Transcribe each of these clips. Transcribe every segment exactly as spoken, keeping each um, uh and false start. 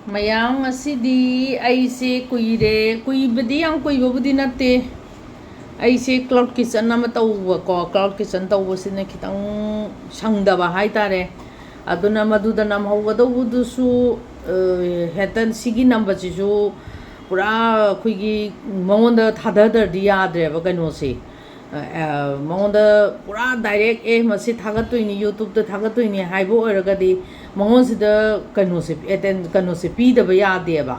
ꯃꯌꯥꯝ, ꯉꯁꯤꯗꯤ ꯑꯩꯁꯦ ꯀꯨꯏꯔꯦ, ꯀꯨꯏꯕꯗꯤ ꯌꯥꯝ ꯀꯨꯏꯕꯕꯨꯗꯤ ꯅꯠꯇꯦ꯫ ꯑꯩꯁꯦ cloud kitchen ꯑꯃ ꯇꯧꯕꯀꯣ, cloud kitchen ꯇꯧꯕꯁꯤꯅ ꯈꯤꯇꯪ ꯁꯪꯗꯕ ꯍꯥꯏꯇꯥꯔꯦ꯫ ꯑꯗꯨꯅ ꯃꯗꯨꯗ ꯅꯝꯍꯧꯒꯗꯧꯕꯗꯨꯁꯨ, ꯑ, ꯍꯦꯛꯇ ꯁꯤꯒꯤ ꯅꯝꯕꯁꯤꯁꯨ ꯄꯨꯔꯥ ꯑꯩꯈꯣꯏꯒꯤ ꯃꯉꯣꯟꯗ ꯊꯥꯗꯗ꯭ꯔꯗꯤ ꯌꯥꯗ꯭ꯔꯦꯕ ꯀꯩꯅꯣꯁꯦ꯫ ꯑ, ꯑ, ꯃꯉꯣꯟꯗ ꯄꯨꯔꯥ direct, "ꯑꯦ, ꯃꯁꯤ ꯊꯥꯒꯠꯇꯣꯏꯅꯤ, YouTube-ꯇ ꯊꯥꯒꯠꯇꯣꯏꯅꯤ" ꯍꯥꯏꯕ ꯑꯣꯏꯔꯒꯗꯤ ꯃꯉꯣꯟꯁꯤꯗ ꯀꯩꯅꯣꯁꯦ, ꯑꯦꯇꯦꯟ-, ꯀꯩꯅꯣꯁꯦ ꯄꯤꯗꯕ ꯌꯥꯗꯦꯕ꯫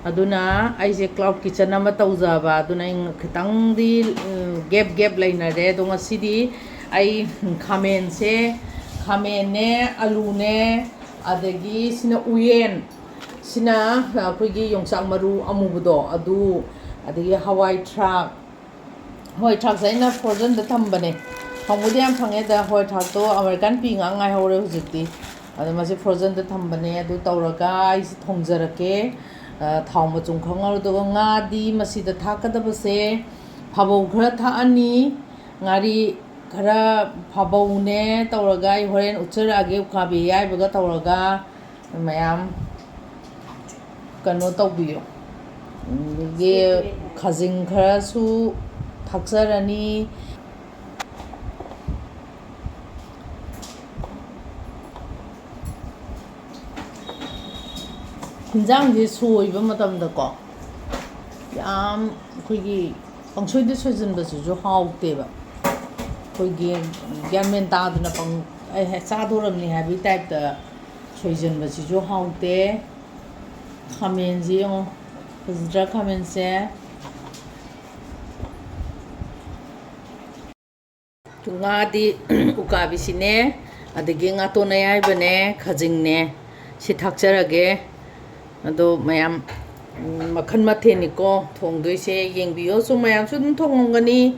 ꯑꯗꯨꯅ ꯑꯩꯁꯦ cloud kitchen ꯑꯃ ꯇꯧꯖꯕ, ꯑꯗꯨꯅ ꯑꯩ ꯈꯤꯇꯪꯗꯤ, ꯎꯝ, gap gap ꯂꯩꯅꯔꯦ꯫ ꯑꯗꯣ ꯉꯁꯤꯗꯤ ꯑꯩ ꯈꯥꯃꯦꯟꯁꯦ, ꯈꯥꯃꯦꯟꯅꯦ, ꯑꯂꯨꯅꯦ, ꯑꯗꯒꯤ ꯁꯤꯅ ꯎꯌꯦꯟ, ꯁꯤꯅ ꯑꯩꯈꯣꯏꯒꯤ ꯌꯣꯡꯆꯥꯛ ꯃꯔꯨ ꯑꯃꯨꯕꯗꯣ ꯑꯗꯨ, ꯑꯗꯒꯤ ꯍꯋꯥꯏ ꯊ꯭ꯔꯥꯛ, ꯍꯋꯥꯏ ꯊ꯭ꯔꯥꯛꯁꯦ ꯑꯩꯅ frozen-ꯗ ꯊꯝꯕꯅꯦ꯫ ꯐꯪꯕꯨꯗꯤ ꯌꯥꯝ ꯐꯪꯉꯦ, ꯑꯗ ꯍꯋꯥꯏ ꯊ꯭ꯔꯥꯛꯇꯣ American Pea ꯉꯥꯛ ꯉꯥꯏꯍꯧꯔꯦ ꯍꯧꯖꯤꯛꯇꯤ꯫ ꯑꯗꯣ ꯃꯁꯤ frozen-ꯗ ꯊꯝꯕꯅꯦ꯫ ꯑꯗꯨ ꯇꯧꯔꯒ ꯑꯩꯁꯦ ꯊꯣꯡꯖꯔꯛꯀꯦ꯫ ꯑ, ꯊꯥꯎ ꯃꯆꯨꯝ ꯈꯪꯍꯧꯔꯣꯏ꯫ ꯑꯗꯨꯒ ꯉꯥꯗꯤ ꯃꯁꯤꯗ ꯊꯥꯛꯀꯗꯕꯁꯦ ꯐꯥꯕꯧ ꯈꯔ ꯊꯥꯛꯑꯅꯤ, ꯉꯥꯔꯤ ꯈꯔ, ꯐꯥꯕꯧꯅꯦ ꯇꯧꯔꯒ ꯑꯩ ꯍꯣꯔꯦꯟ ꯎꯠꯆꯔꯛꯑꯒꯦ, ꯎꯀꯥꯕꯤ ꯑꯌꯥꯏꯕꯒ ꯇꯧꯔꯒ꯫ ꯃꯌꯥꯝ ꯀꯩꯅꯣ ꯇꯧꯕꯤꯌꯣ꯫ ꯑꯗꯒꯤ ꯈꯥꯖꯤꯡ ꯈꯔꯁꯨ ꯊꯥꯛꯆꯔꯅꯤ꯫ ꯍꯤꯟꯖꯥꯡꯁꯦ ꯁꯣꯏꯕ ꯃꯇꯝꯗꯀꯣ, ꯌꯥꯝ ꯑꯩꯈꯣꯏꯒꯤ ꯄꯪꯁꯣꯏꯗ ꯁꯣꯏꯖꯟꯕꯁꯤꯁꯨ ꯍꯥꯎꯇꯦꯕ꯫ ꯑꯩꯈꯣꯏꯒꯤ ꯒ꯭ꯌꯥꯟ ꯃꯦꯟ ꯇꯥꯗꯅ ꯄꯪ-, "ꯑꯩ ꯍꯦꯛ ꯆꯥꯗꯣꯔꯕꯅꯤ" ꯍꯥꯏꯕꯒꯤ type-ꯇ ꯁꯣꯏꯖꯟꯕꯁꯤꯁꯨ ꯍꯥꯎꯇꯦ꯫ ꯈꯥꯃꯦꯟꯁꯤ ꯌꯦꯡꯉꯣ, ꯐꯖꯗ꯭ꯔꯥ ꯈꯥꯃꯦꯟꯁꯦ? ꯉꯥꯗꯤ ꯎꯀꯥꯕꯤꯁꯤꯅꯦ, ꯑꯗꯒꯤ ꯉꯥꯇꯣꯟ ꯑꯌꯥꯏꯕꯅꯦ, ꯈꯥꯖꯤꯡꯅꯦ, ꯁꯤ ꯊꯥꯛꯆꯔꯒꯦ꯫ ꯑꯗꯣ ꯃꯌꯥꯝ, ꯎꯝ, ꯃꯈꯜ ꯃꯊꯦꯜꯅꯤꯀꯣ ꯊꯣꯡꯗꯣꯏꯁꯦ, ꯌꯦꯡꯕꯤꯌꯣ꯫ ꯁꯨꯝ ꯃꯌꯥꯝꯁꯨ ꯑꯗꯨꯝ ꯊꯣꯡꯉꯝꯒꯅꯤ꯫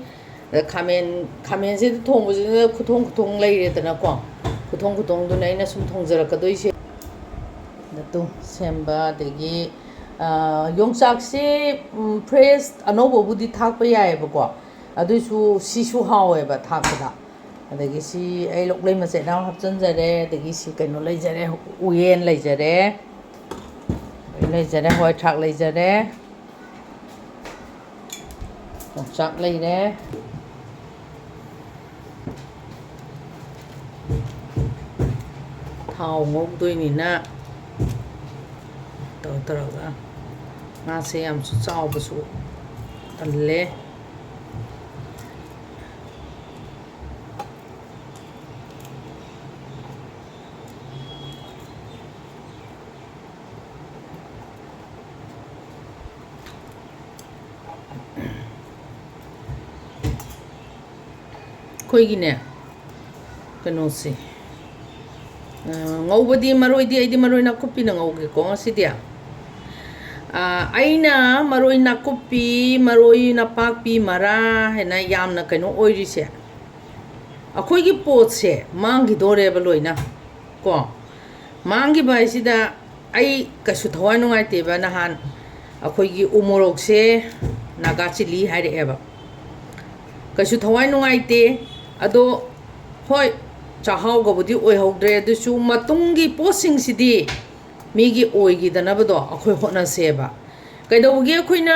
ꯑꯗ ꯈꯥꯃꯦꯟ, ꯈꯥꯃꯦꯟꯁꯤꯗ ꯊꯣꯡꯕꯁꯤꯅ ꯈꯨꯊꯣꯡ ꯈꯨꯊꯣꯡ ꯂꯩꯔꯦꯗꯅꯀꯣ, ꯈꯨꯊꯣꯡ ꯈꯨꯊꯣꯡꯗꯨꯅ ꯑꯩꯅ ꯁꯨꯝ ꯊꯣꯡꯖꯔꯛꯀꯗꯣꯏꯁꯦ꯫ ꯑꯗꯨ ꯁꯦꯝꯕ, ꯑꯗꯒꯤ, ꯑ, ꯌꯣꯡꯆꯥꯛꯁꯦ, ꯎꯝ, fresh ꯑꯅꯧꯕꯕꯨꯗꯤ ꯊꯥꯛꯄ ꯌꯥꯏꯑꯕꯀꯣ, ꯑꯗꯨꯏꯁꯨ ꯁꯤꯁꯨ ꯍꯥꯎꯋꯦꯕ ꯊꯥꯛꯄꯗ꯫ ꯑꯗꯒꯤ ꯁꯤ ꯑꯩ ꯂꯣꯛꯂꯩ ꯃꯆꯦꯠ ꯑꯃ ꯍꯥꯞꯆꯤꯟꯖꯔꯦ, ꯑꯗꯒꯤ ꯁꯤ ꯀꯩꯅꯣ ꯂꯩꯖꯔꯦ, ꯎꯌꯦꯟ ꯂꯩꯖꯔꯦ꯫ ꯂꯩꯖꯔꯦ, ꯍꯋꯥꯏ ꯊ꯭ꯔꯥꯛ ꯂꯩꯖꯔꯦ, ꯌꯣꯡꯆꯥꯛ ꯂꯩꯔꯦ꯫ ꯊꯥꯎ ꯉꯧꯗꯣꯏꯅꯤꯅ ꯇꯧꯔ ꯇꯧꯔꯒ, ꯉꯥꯁꯦ ꯌꯥꯝꯁꯨ ꯆꯥꯎꯕꯁꯨ ꯇꯜꯂꯦ꯫ ꯑꯩꯈꯣꯏꯒꯤꯅꯦ, ꯀꯩꯅꯣꯁꯦ, ꯑ, ꯉꯧꯕꯗꯤ ꯃꯔꯣꯏꯗꯤ ꯑꯩꯗꯤ ꯃꯔꯣꯏ ꯅꯥꯀꯨꯞꯄꯤꯅ ꯉꯧꯒꯦꯀꯣ ꯉꯁꯤꯗꯤ꯫ ꯑ, ꯑꯩꯅ ꯃꯔꯣꯏ ꯅꯥꯀꯨꯞꯄꯤ, ꯃꯔꯣꯏ ꯅꯄꯥꯛꯄꯤ ꯃꯔꯥ ꯍꯥꯏꯅ ꯌꯥꯝꯅ ꯀꯩꯅꯣ ꯑꯣꯏꯔꯤꯁꯦ, ꯑꯩꯈꯣꯏꯒꯤ ꯄꯣꯠꯁꯦ ꯃꯥꯡꯈꯤꯗꯣꯔꯦꯕ ꯂꯣꯏꯅ꯫ ꯀꯣ, ꯃꯥꯡꯈꯤꯕ ꯍꯥꯏꯁꯤꯗ ꯑꯩ ꯀꯩꯁꯨ ꯊꯋꯥꯏ ꯅꯨꯡꯉꯥꯏꯇꯦꯕ꯫ ꯅꯍꯥꯟ ꯑꯩꯈꯣꯏꯒꯤ ꯎ ꯃꯣꯔꯣꯛꯁꯦ ꯅꯥꯒꯥ ꯆꯤꯂꯤ ꯍꯥꯏꯔꯛꯑꯦꯕ, ꯀꯩꯁꯨ ꯊꯋꯥꯏ ꯅꯨꯡꯉꯥꯏꯇꯦ꯫ ꯑꯗꯣ ꯍꯣꯏ, ꯆꯥꯛꯍꯥꯎꯒꯕꯨꯗꯤ ꯑꯣꯏꯍꯧꯗ꯭ꯔꯦ, ꯑꯗꯨꯁꯨ ꯃꯇꯨꯡꯒꯤ ꯄꯣꯠꯁꯤꯡꯁꯤꯗꯤ ꯃꯤꯒꯤ ꯑꯣꯏꯈꯤꯗꯅꯕꯗꯣ ꯑꯩꯈꯣꯏ ꯍꯣꯠꯅꯁꯦꯕ꯫ ꯀꯩꯗꯧꯕꯒꯤ ꯑꯩꯈꯣꯏꯅ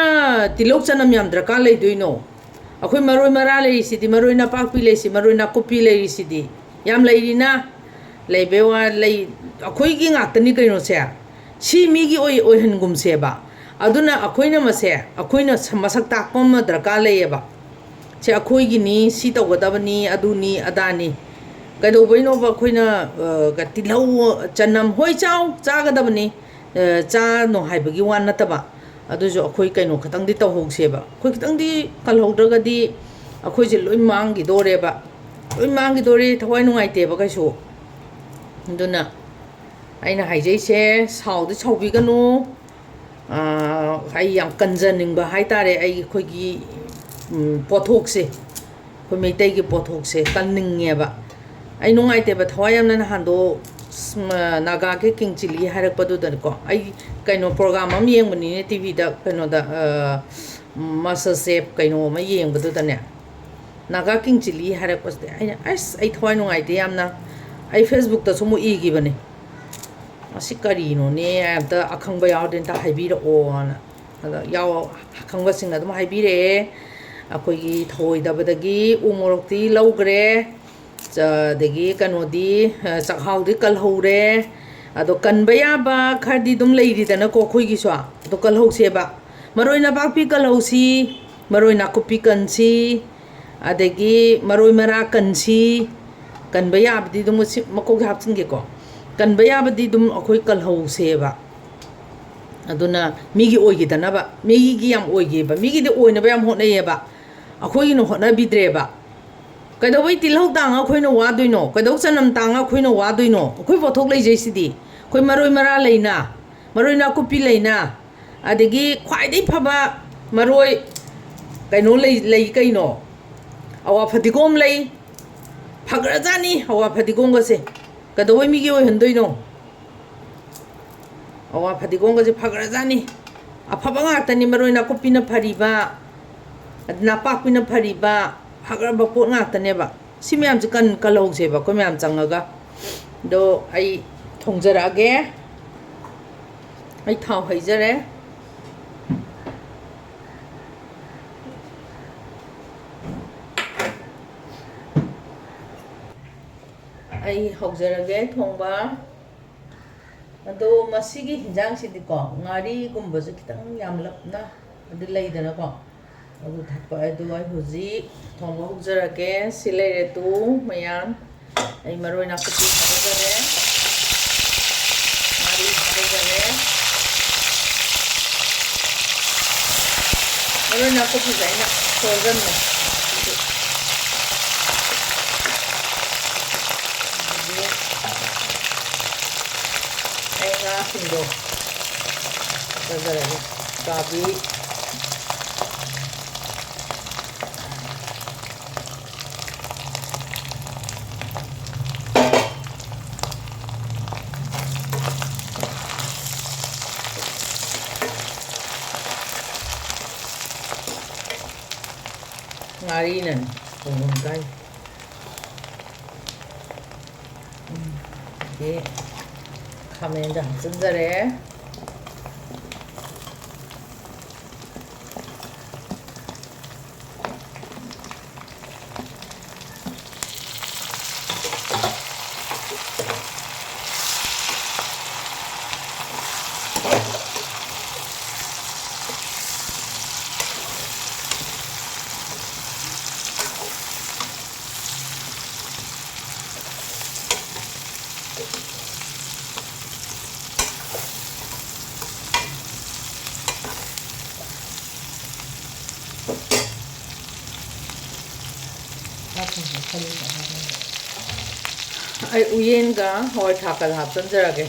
ꯇꯤꯜꯍꯧ ꯆꯅꯝ ꯌꯥꯝ ꯗꯔꯀꯥꯔ ꯂꯩꯗꯣꯏꯅꯣ? ꯑꯩꯈꯣꯏ ꯃꯔꯣꯏ ꯃꯔꯥ ꯂꯩꯔꯤꯁꯤꯗꯤ, ꯃꯔꯣꯏ ꯅꯄꯥꯛꯄꯤ ꯂꯩꯔꯤꯁꯤ, ꯃꯔꯣꯏ ꯅꯥꯀꯨꯞꯄꯤ ꯂꯩꯔꯤꯁꯤꯗꯤ, ꯌꯥꯝ ꯂꯩꯔꯤꯅ꯫ ꯂꯩꯕꯩ ꯋꯥ ꯂꯩ, ꯑꯩꯈꯣꯏꯒꯤ ꯉꯥꯛꯇꯅꯤ ꯀꯩꯅꯣꯁꯦ꯫ ꯁꯤ ꯃꯤꯒꯤ ꯑꯣꯏ ꯑꯣꯏꯍꯟꯒꯨꯝꯁꯦꯕ꯫ ꯑꯗꯨꯅ ꯑꯩꯈꯣꯏꯅ ꯃꯁꯦ, ꯑꯩꯈꯣꯏꯅ ꯁ-, ꯃꯁꯛ ꯇꯥꯛꯄ ꯑꯃ ꯗꯔꯀꯥꯔ ꯂꯩꯌꯦꯕ꯫ ꯁꯦ ꯑꯩꯈꯣꯏꯒꯤꯅꯤ, ꯁꯤ ꯇꯧꯒꯗꯕꯅꯤ, ꯑꯗꯨꯅꯤ ꯑꯗꯥꯅꯤ꯫ ꯀꯩꯗꯧꯕꯩꯅꯣꯕ ꯑꯩꯈꯣꯏꯅ, ꯑ, ꯇꯤꯜꯍꯧ, ꯆꯅꯝ, ꯍꯣꯏ, ꯆꯥꯎ, ꯆꯥꯒꯗꯕꯅꯤ, ꯑ, ꯆꯥꯅꯣ ꯍꯥꯏꯕꯒꯤ ꯋꯥ ꯅꯠꯇꯕ, ꯑꯗꯨꯁꯨ ꯑꯩꯈꯣꯏ ꯀꯩꯅꯣ ꯈꯤꯇꯪꯗꯤ ꯇꯧꯍꯧꯁꯦꯕ꯫ ꯑꯩꯈꯣꯏ ꯈꯤꯇꯪꯗꯤ ꯀꯜꯍꯧꯗ꯭ꯔꯒꯗꯤ ꯑꯩꯈꯣꯏꯁꯦ ꯂꯣꯏ ꯃꯥꯡꯈꯤꯗꯣꯔꯦꯕ, ꯂꯣꯏ ꯃꯥꯡꯈꯤꯗꯣꯔꯦ꯫ ꯊꯋꯥꯏ ꯅꯨꯡꯉꯥꯏꯇꯦꯕ ꯀꯩꯁꯨ꯫ ꯑꯗꯨꯅ ꯑꯩꯅ ꯍꯥꯏꯖꯩꯁꯦ, ꯁꯥꯎꯗꯤ ꯁꯥꯎꯕꯤꯒꯅꯨ꯫ ꯑꯥ, ꯑꯩ ꯌꯥꯝ ꯀꯟꯖꯅꯤꯡꯕ ꯍꯥꯏꯇꯥꯔꯦ꯫ ꯑꯩ, ꯑꯩꯈꯣꯏꯒꯤ, ꯎꯝ, ꯄꯣꯠꯊꯣꯛꯁꯦ, ꯑꯩꯈꯣꯏ ꯃꯩꯇꯩꯒꯤ ꯄꯣꯠꯊꯣꯛꯁꯦ ꯀꯟꯅꯤꯡꯉꯦꯕ꯫ ꯑꯩ ꯅꯨꯡꯉꯥꯏꯇꯦꯕ ꯊꯋꯥꯏ ꯌꯥꯝꯅ꯫ ꯅꯍꯥꯟꯗꯣ, ꯁ-, ꯃ-, ꯅꯥꯒꯥꯒꯤ ꯀꯤꯡ ꯆꯤꯂꯤ ꯍꯥꯏꯔꯛꯄꯗꯨꯗꯅꯤꯀꯣ, ꯑꯩ ꯀꯩꯅꯣ ꯄ꯭ꯔꯣꯒ꯭ꯔꯥꯝ ꯑꯃ ꯌꯦꯡꯕꯅꯤꯅꯦ ꯇꯤ ꯚꯤꯗ, ꯀꯩꯅꯣꯗ, ꯑ, ꯃꯥꯁꯇꯔ ꯆꯦꯐ ꯀꯩꯅꯣ ꯑꯃ ꯌꯦꯡꯕꯗꯨꯗꯅꯦ, ꯅꯥꯒꯥ ꯀꯤꯡ ꯆꯤꯂꯤ ꯍꯥꯏꯔꯛꯄꯁꯤꯗꯤ ꯑꯩꯅ, ꯑꯁ, ꯑꯩ ꯊꯋꯥꯏ ꯅꯨꯡꯉꯥꯏꯇꯦ ꯌꯥꯝꯅ꯫ ꯑꯩ ꯐꯦꯁꯕꯨꯛꯇꯁꯨ ꯑꯃꯨꯛ ꯏꯈꯤꯕꯅꯦ꯫ ꯃꯁꯤ ꯀꯔꯤꯅꯣꯅꯦ, ꯑꯝꯇ ꯑꯈꯪꯕ ꯌꯥꯎꯔꯗꯤ ꯑꯝꯇ ꯍꯥꯏꯕꯤꯔꯛꯑꯣꯅ꯫ ꯑꯗꯣ ꯌꯥꯎ-, ꯑꯈꯪꯕꯁꯤꯡꯅ ꯑꯗꯨꯝ ꯍꯥꯏꯕꯤꯔꯛꯑꯦ꯫ ꯑꯩꯈꯣꯏꯒꯤ ꯊꯧꯑꯣꯏꯗꯕꯗꯒꯤ ꯎ ꯃꯣꯔꯣꯛꯇꯤ ꯂꯧꯈ꯭ꯔꯦ, ꯆ-, ꯑꯗꯒꯤ ꯀꯩꯅꯣꯗꯤ, ꯑ, ꯆꯥꯛꯍꯥꯎꯗꯤ ꯀꯜꯍꯧꯔꯦ꯫ ꯑꯗꯣ ꯀꯟꯕ ꯌꯥꯕ ꯈꯔꯗꯤ ꯑꯗꯨꯝ ꯂꯩꯔꯤꯗꯅꯀꯣ ꯑꯩꯈꯣꯏꯒꯤꯁꯨ, ꯑꯗꯣ ꯀꯜꯍꯧꯁꯦꯕ꯫ ꯃꯔꯣꯏ ꯅꯄꯥꯛꯄꯤ ꯀꯜꯍꯧꯁꯤ, ꯃꯔꯣꯏ ꯅꯥꯀꯨꯞꯄꯤ ꯀꯟꯁꯤ, ꯑꯗꯒꯤ ꯃꯔꯣꯏ ꯃꯔꯥ ꯀꯟꯁꯤ꯫ ꯀꯟꯕ ꯌꯥꯕꯗꯤ ꯑꯗꯨꯝ ꯁꯤ ꯃꯀꯣꯛꯁꯦ ꯍꯥꯞꯆꯤꯟꯒꯦꯀꯣ꯫ ꯀꯟꯕ ꯌꯥꯕꯗꯤ ꯑꯗꯨꯝ ꯑꯩꯈꯣꯏ ꯀꯜꯍꯧꯁꯦꯕ꯫ ꯑꯗꯨꯅ ꯃꯤꯒꯤ ꯑꯣꯏꯈꯤꯗꯅꯕ, ꯃꯤꯒꯤ ꯌꯥꯝ ꯑꯣꯏꯈꯤꯑꯕ, ꯃꯤꯒꯤꯗꯤ ꯑꯣꯏꯅꯕ ꯌꯥꯝ ꯍꯣꯠꯅꯩꯌꯦꯕ, ꯑꯩꯈꯣꯏꯒꯤꯅ ꯍꯣꯠꯅꯕꯤꯗ꯭ꯔꯦꯕ꯫ ꯀꯩꯗꯧꯕꯩ ꯇꯤꯜꯍꯧ ꯇꯥꯡꯉ ꯑꯩꯈꯣꯏꯅ ꯋꯥꯗꯣꯏꯅꯣ? ꯀꯩꯗꯧ ꯆꯅꯝ ꯇꯥꯡꯉ ꯑꯩꯈꯣꯏꯅ ꯋꯥꯗꯣꯏꯅꯣ? ꯑꯩꯈꯣꯏ ꯄꯣꯠꯊꯣꯛ ꯂꯩꯖꯩꯁꯤꯗꯤ꯫ ꯑꯩꯈꯣꯏ ꯃꯔꯣꯏ ꯃꯔꯥ ꯂꯩꯅ, ꯃꯔꯣꯏ ꯅꯥꯀꯨꯞꯄꯤ ꯂꯩꯅ, ꯑꯗꯒꯤ ꯈ꯭ꯋꯥꯏꯗꯒꯤ ꯐꯕ ꯃꯔꯣꯏ ꯀꯩꯅꯣ ꯂꯩ, ꯂꯩ ꯀꯩꯅꯣ? ꯑꯋꯥ ꯐꯗꯤꯒꯣꯝ ꯂꯩ꯫ ꯐꯈ꯭ꯔꯖꯥꯠꯅꯤ ꯑꯋꯥ ꯐꯗꯤꯒꯣꯝꯒꯁꯦ꯫ ꯀꯩꯗꯧꯕꯩ ꯃꯤꯒꯤ ꯑꯣꯏꯍꯟꯗꯣꯏꯅꯣ? ꯑꯋꯥ ꯐꯗꯤꯒꯣꯝꯒꯁꯦ ꯐꯈ꯭ꯔꯖꯥꯠꯅꯤ꯫ ꯑꯐꯕ ꯉꯥꯛꯇꯅꯤ, ꯃꯔꯣꯏ ꯅꯥꯀꯨꯞꯄꯤꯅ ꯐꯔꯤꯕ, ꯅꯥꯄꯥꯛꯄꯤꯅ ꯐꯔꯤꯕ, ꯐꯈ꯭ꯔꯕ ꯄꯣꯠ ꯉꯥꯛꯇꯅꯦꯕ꯫ ꯁꯤ ꯃꯌꯥꯝꯁꯦ ꯀꯟ-, ꯀꯜꯍꯧꯁꯦꯕ ꯑꯩꯈꯣꯏ ꯃꯌꯥꯝ ꯆꯪꯉꯒ꯫ ꯑꯗꯣ ꯑꯩ ꯊꯣꯡꯖꯔꯛꯑꯒꯦ꯫ ꯑꯩ ꯊꯥꯎ ꯍꯩꯖꯔꯦ꯫ ꯑꯩ ꯍꯧꯖꯔꯒꯦ ꯊꯣꯡꯕ꯫ ꯑꯗꯣ ꯃꯁꯤꯒꯤ ꯍꯤꯟꯖꯥꯡꯁꯤꯗꯤꯀꯣ, ꯉꯥꯔꯤꯒꯨꯝꯕꯁꯨ ꯈꯤꯇꯪ ꯌꯥꯝꯂꯞꯅ ꯑꯗꯨ ꯂꯩꯗꯅꯀꯣ, ꯑꯗꯨ ꯊꯛꯄ꯫ ꯑꯗꯨ ꯑꯩ ꯍꯧꯖꯤꯛ ꯊꯣꯡꯕ ꯍꯧꯖꯔꯒꯦ꯫ ꯁꯤ ꯂꯩꯔꯦ ꯇꯨ ꯃꯌꯥꯝ꯫ ꯑꯩ ꯃꯔꯣꯏ ꯅꯥꯀꯨꯞꯄꯤ ꯊꯥꯗꯖꯔꯦ, ꯉꯥꯔꯤ ꯊꯥꯗꯖꯔꯦ꯫ ꯃꯔꯣꯏ ꯅꯥꯀꯨꯞꯄꯤꯁꯦ ꯑꯩꯅ ꯁꯣꯏꯖꯟꯕꯅꯦ꯫ ꯑꯗꯒꯤ ꯑꯩ ꯉꯥꯁꯤꯡꯗꯣ ꯊꯥꯗꯖꯔꯒꯦ꯫ ꯆꯥꯕꯤ꯫ ꯉꯥꯔꯤꯅꯅꯤ ꯊꯣꯡꯐꯝ ꯀꯥꯏ꯫ ꯎꯝ, ꯑꯗꯒꯤ ꯈꯥꯃꯦꯟꯁꯦ ꯍꯥꯞꯆꯤꯟꯖꯔꯦ꯫ ꯑꯩ ꯎꯌꯦꯟꯒ ꯍꯋꯥꯏ ꯊ꯭ꯔꯥꯛꯀꯗ ꯍꯥꯞꯆꯤꯟꯖꯔꯒꯦ꯫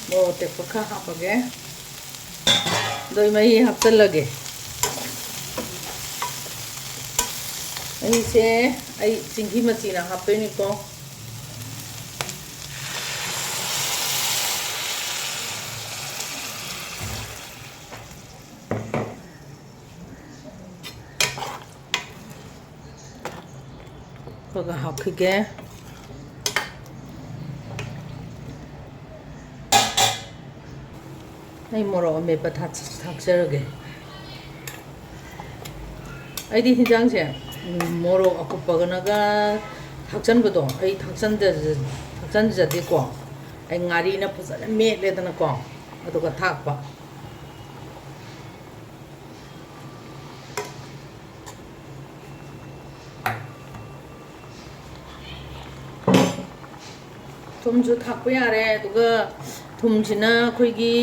ꯃꯣꯔꯣꯛ ꯑꯇꯦꯛꯄ ꯈꯔ ꯍꯥꯞꯄꯒꯦ꯫ ꯑꯗꯣ ꯑꯩ ꯃꯍꯤ ꯍꯥꯞꯆꯤꯜꯂꯒꯦ꯫ ꯃꯍꯤꯁꯦ ꯑꯩ ꯆꯤꯡꯍꯤ ꯃꯆꯤꯅ ꯍꯥꯞꯇꯣꯏꯅꯤꯀꯣ꯫ ꯈꯔ ꯈꯔ ꯍꯥꯞꯈꯤꯒꯦ꯫ ꯑꯩ ꯃꯣꯔꯣꯛ ꯑꯃꯦꯠꯄ ꯊꯥꯛ-, ꯊꯥꯛꯆꯔꯒꯦ꯫ ꯑꯩꯗꯤ ꯍꯤꯟꯖꯥꯡꯁꯦ, ꯎꯝ, ꯃꯣꯔꯣꯛ ꯑꯀꯨꯞꯄꯒꯅꯒ ꯊꯥꯛꯆꯟꯕꯗꯣ ꯑꯩ ꯊꯥꯛꯆꯟꯖ-, ꯊꯥꯛꯆꯟꯖꯗꯦꯀꯣ꯫ ꯑꯩ ꯉꯥꯔꯤꯅ ꯐꯖꯅ ꯃꯦꯠꯂꯦꯗꯅꯀꯣ, ꯑꯗꯨꯒ ꯊꯥꯛꯄ꯫ ꯊꯨꯝꯁꯨ ꯊꯥꯛꯄ ꯌꯥꯔꯦ꯫ ꯑꯗꯨꯒ ꯊꯨꯝꯁꯤꯅ ꯑꯩꯈꯣꯏꯒꯤ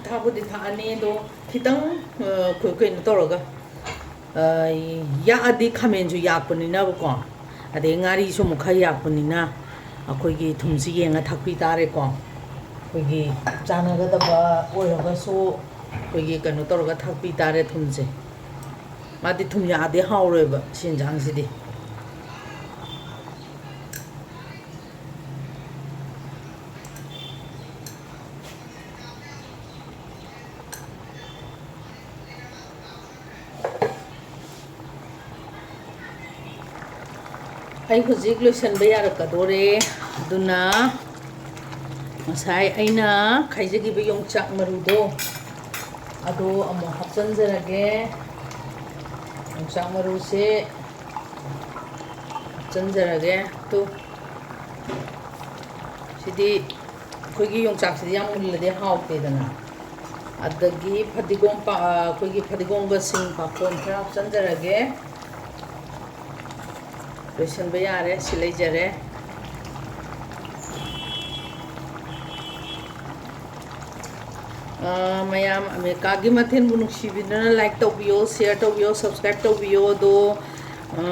ꯊꯥꯛꯄꯨꯗꯤ ꯊꯥꯛꯑꯅꯤ, ꯑꯗꯣ ꯈꯤꯇꯪ, ꯑ, ꯀ-, ꯀꯩꯅꯣ ꯇꯧꯔꯒ, ꯑ, ꯌꯥꯛꯑꯗꯤ ꯈꯥꯃꯦꯟꯁꯨ ꯌꯥꯛꯄꯅꯤꯅꯕꯀꯣ, ꯑꯗꯩ ꯉꯥꯔꯤꯁꯨ ꯑꯃꯨꯛ ꯈꯔ ꯌꯥꯛꯄꯅꯤꯅ, ꯑꯩꯈꯣꯏꯒꯤ ꯊꯨꯝꯁꯤ ꯌꯦꯡꯉ ꯊꯥꯛꯄꯤ ꯇꯥꯔꯦꯀꯣ꯫ ꯑꯩꯈꯣꯏꯒꯤ ꯆꯥꯟꯅꯒꯗꯕ ꯑꯣꯏꯔꯒꯁꯨ ꯑꯩꯈꯣꯏꯒꯤ ꯀꯩꯅꯣ ꯇꯧꯔꯒ ꯊꯥꯛꯄꯤ ꯇꯥꯔꯦ ꯊꯨꯝꯁꯦ꯫ ꯃꯥꯗꯤ ꯊꯨꯝ ꯌꯥꯛꯑꯗꯤ ꯍꯥꯎꯔꯣꯏꯕ ꯁꯤ ꯌꯦꯟꯁꯥꯡꯁꯤꯗꯤ꯫ ꯑꯩ ꯍꯧꯖꯤꯛ ꯂꯣꯏꯁꯤꯟꯕ ꯌꯥꯔꯛꯀꯗꯣꯔꯦ꯫ ꯑꯗꯨꯅ ꯉꯁꯥꯏ ꯑꯩꯅ ꯈꯥꯏꯖꯈꯤꯕ ꯌꯣꯡꯆꯥꯛ ꯃꯔꯨꯗꯣ ꯑꯗꯣ ꯑꯃꯨꯛ ꯍꯥꯞꯆꯤꯟꯖꯔꯒꯦ꯫ ꯌꯣꯡꯆꯥꯛ ꯃꯔꯨꯁꯦ ꯍꯥꯞꯆꯤꯟꯖꯔꯒꯦ꯫ ꯇꯨ, ꯁꯤꯗꯤ ꯑꯩꯈꯣꯏꯒꯤ ꯌꯣꯡꯆꯥꯛꯁꯤꯗꯤ ꯌꯥꯝ ꯃꯨꯜꯂꯗꯤ ꯍꯥꯎꯇꯦꯗꯅ꯫ ꯑꯗꯒꯤ ꯐꯗꯤꯒꯣꯝ ꯄꯥ-, ꯑꯩꯈꯣꯏꯒꯤ ꯐꯗꯤꯒꯣꯝꯒ ꯁꯤꯡ ꯄꯥꯈꯣꯟ ꯈꯔ ꯍꯥꯞꯆꯤꯟꯖꯔꯒꯦ꯫ ꯂꯣꯏꯁꯤꯟꯕ ꯌꯥꯔꯦ, ꯁꯤ ꯂꯩꯖꯔꯦ꯫ ꯑ, ꯃꯌꯥꯝ ꯑꯃꯦꯔꯤꯀꯥꯒꯤ ꯃꯊꯦꯜꯕꯨ ꯅꯨꯡꯁꯤꯕꯤꯗꯨꯅ like ꯇꯧꯕꯤꯌꯣ, share ꯇꯧꯕꯤꯌꯣ, subscribe ꯇꯧꯕꯤꯌꯣ꯫ ꯑꯗꯣ, ꯑ,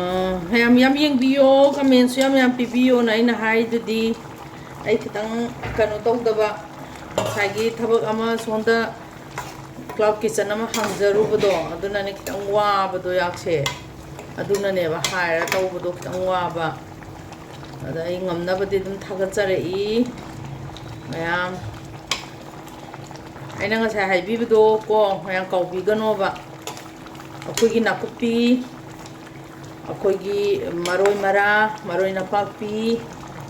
ꯃꯌꯥꯝ ꯌꯥꯝ ꯌꯦꯡꯕꯤꯌꯣ, commentꯁꯨ ꯌꯥꯝ ꯌꯥꯝ ꯄꯤꯕꯤꯌꯣꯅ ꯑꯩꯅ ꯍꯥꯏꯗꯨꯗꯤ꯫ ꯑꯩ ꯈꯤꯇꯪ ꯀꯩꯅꯣ ꯇꯧꯗꯕ, ꯉꯁꯥꯏꯒꯤ ꯊꯕꯛ ꯑꯃ ꯁꯣꯝꯗ cloud kitchen ꯑꯃ ꯍꯥꯡꯖꯔꯨꯕꯗꯣ, ꯑꯗꯨꯅꯅꯦ ꯈꯤꯇꯪ ꯋꯥꯕꯗꯣ ꯌꯥꯛꯁꯦ꯫ ꯑꯗꯨꯅꯅꯦꯕ ꯍꯥꯏꯔ ꯇꯧꯕꯗꯣ ꯈꯤꯇꯪ ꯋꯥꯕ꯫ ꯑꯗ ꯑꯩ ꯉꯝꯅꯕꯗꯤ ꯑꯗꯨꯝ ꯊꯥꯒꯠꯆꯔꯛꯏ ꯃꯌꯥꯝ꯫ ꯑꯩꯅ ꯉꯁꯥꯏ ꯍꯥꯏꯕꯤꯕꯗꯣ ꯀꯣ, ꯃꯌꯥꯝ ꯀꯥꯎꯕꯤꯒꯅꯣꯕ꯫ ꯑꯩꯈꯣꯏꯒꯤ ꯅꯥꯀꯨꯞꯄꯤ, ꯑꯩꯈꯣꯏꯒꯤ ꯃꯔꯣꯏ ꯃꯔꯥ, ꯃꯔꯣꯏ ꯅꯄꯥꯛꯄꯤ,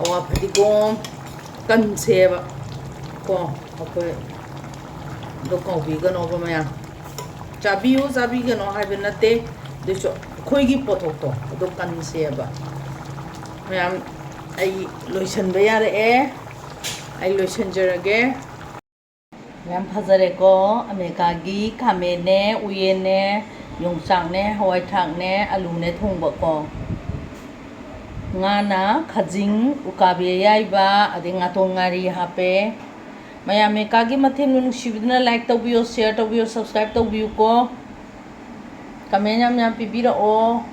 ꯑꯋꯥ ꯐꯗꯤꯒꯣꯝ, ꯀꯟꯁꯦꯕ ꯀꯣ꯫ ꯑꯩꯈꯣꯏ ꯑꯗꯣ ꯀꯥꯎꯕꯤꯒꯅꯣꯕ ꯃꯌꯥꯝ꯫ ꯆꯥꯕꯤꯌꯨ ꯆꯥꯕꯤꯒꯅꯣ ꯍꯥꯏꯕ ꯅꯠꯇꯦ, ꯑꯗꯨꯁꯨ ꯑꯩꯈꯣꯏꯒꯤ ꯄꯣꯠꯊꯣꯛꯇꯣ ꯑꯗꯨ ꯀꯟꯁꯦꯕ꯫ ꯃꯌꯥꯝ, ꯑꯩ ꯂꯣꯏꯁꯟꯕ ꯌꯥꯔꯛꯑꯦ꯫ ꯑꯩ ꯂꯣꯏꯁꯟꯖꯔꯒꯦ꯫ ꯌꯥꯝ ꯐꯖꯔꯦꯀꯣ꯫ ꯑꯃꯦꯔꯤꯀꯥꯒꯤ ꯈꯥꯃꯦꯟꯅꯦ, ꯎꯌꯦꯟꯅꯦ, ꯌꯣꯡꯆꯥꯛꯅꯦ, ꯍꯋꯥꯏ ꯊ꯭ꯔꯥꯛꯅꯦ, ꯑꯂꯨꯅꯦ ꯊꯣꯡꯕꯀꯣ꯫ ꯉꯥꯅ ꯈꯥꯖꯤꯡ, ꯎꯀꯥꯕꯤ ꯑꯌꯥꯏꯕ, ꯑꯗꯩ ꯉꯥꯇꯣꯟ ꯉꯥꯔꯤ ꯍꯥꯞꯄꯦ꯫ ꯃꯌꯥꯝ ꯑꯃꯦꯔꯤꯀꯥꯒꯤ ꯃꯊꯦꯜꯕꯨ ꯅꯨꯡꯁꯤꯕꯤꯗꯨꯅ like ꯇꯧꯕꯤꯌꯣ, share ꯇꯧꯕꯤꯌꯣ, subscribe ꯇꯧꯕꯤꯌꯨꯀꯣ꯫ Comment ꯌꯥꯝ ꯌꯥꯝ ꯄꯤꯕꯤꯔꯛꯑꯣ꯫